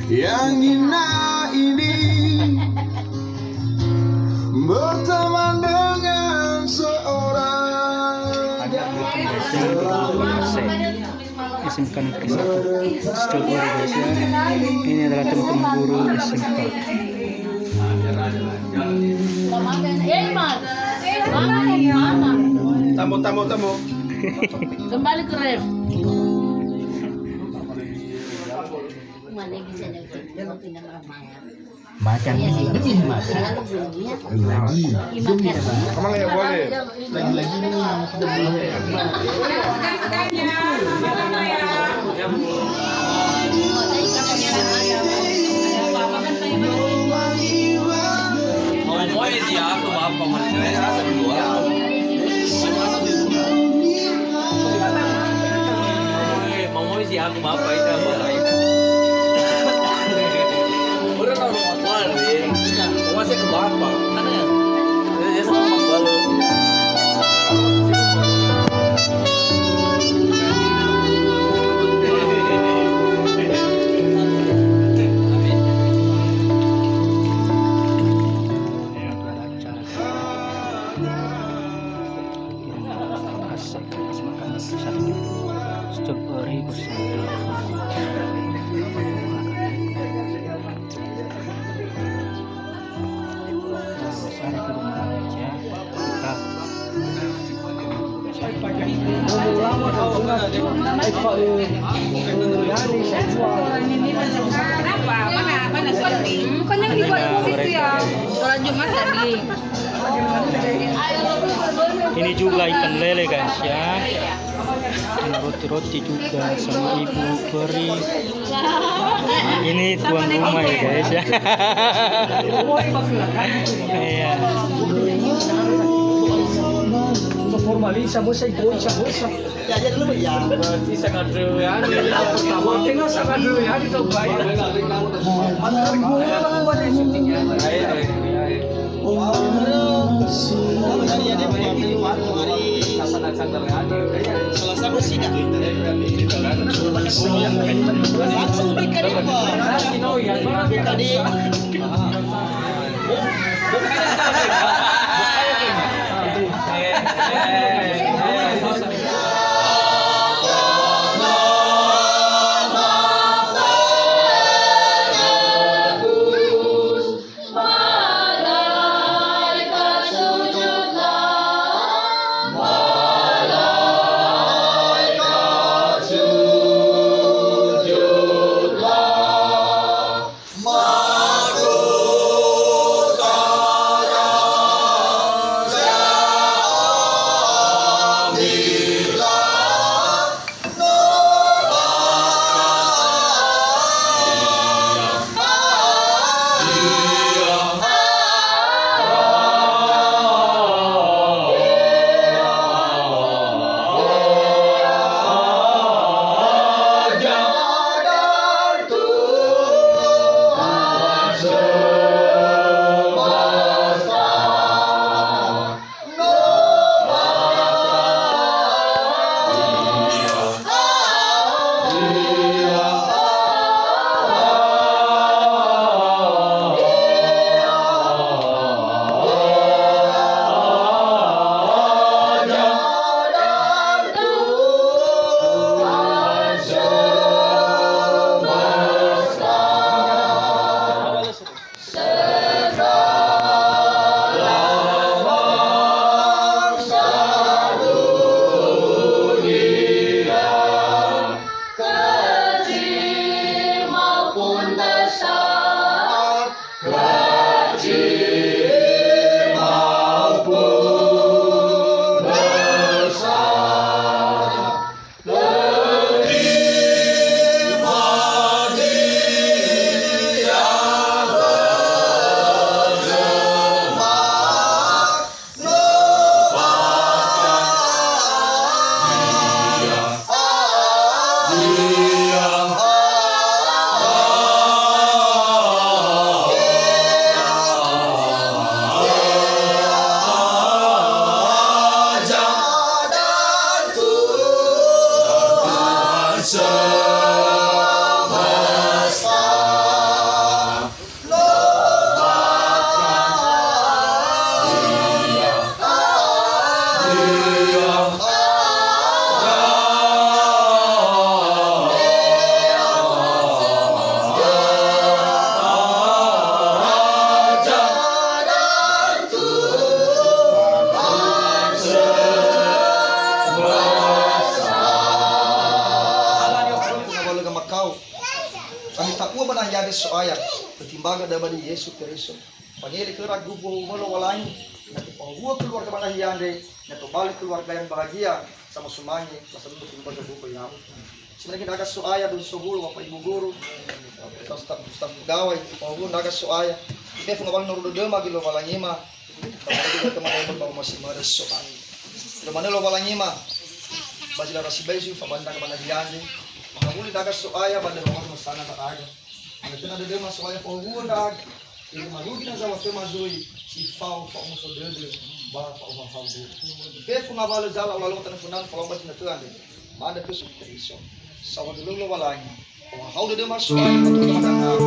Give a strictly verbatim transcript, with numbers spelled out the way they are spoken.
Yang indah ini berteman dengan seorang. Ada dua pembelajaran berupa konsep S M K Negeri satu. Stop dulu, guys, ya. Ini adalah teman-teman guru S M K. Tamu, tamu, tamu. Kembali ke rem. Makan ini lebih makan. Lagi. Emang ya boleh. Lagi-lagi ini yang sudah boleh. Mau moe dia aku apa, mau moe dia aku apa itu. Udah tahu rumah tua, Rin. Rumah saya ke bapak. Mana ya? Dia sama Mas Balu. Stop, eh, ribut sama. Nah, besar itu rumah aja. Kita Bukannya dibuat itu ya. Sholat Jumat tadi. Ini juga ikan lele, guys, ya. Ini roti-roti juga sama ibu beri. Ini tuan rumah ya, guys, ya. Iya. Formalin sama saya, boy sama saya. Ya, ya, dulu, ya. Berarti sangat dulu ya. Tengah sangat dulu ya, kita baik. Selasa bersih dah. Langsung di Kariba. Tadi. Kami ta'ua ba nahia andre So'aya, tetimbaga da'ö ba döi Yesu Keriso. Fangele khöra gumbu-Mu Lowalangi, na tefahowu'ö keluarga ba nahia andre, na tobali keluarga yang bahagia, sama sumange, ba sanundu keluarga gumbu Ina-Mu. Simanege ndra'aga So'aya, döi sowulo, Bapak Ibu Guru, Ustaz, Ustaz, Ustaz Pegawai, fahowu'ö ndra'aga So'aya, fefu ngawalö noru dödöma göi Lowalangima, Ba manö Lowalangi ma, ba zi lö sibai zui fabali ndra'aga ba nahia andre, mangawuli ndra'aga So'aya ba ndra'aga masana ndra'aga. Andrö töna dödöma So'aya fahowu'ö ndra'aga, iröi marugi na zaŵa töma zui, si fao fa'omuso dödö, ba fa'ohahau dödö. Fefu ngawalö zala olalöŵa tanö föna-Mu falaŵa ba zinatö andre, ba andrö khö Yesu Keriso. Saohagölö Lowalangi, ohahau dödöma So'aya, ba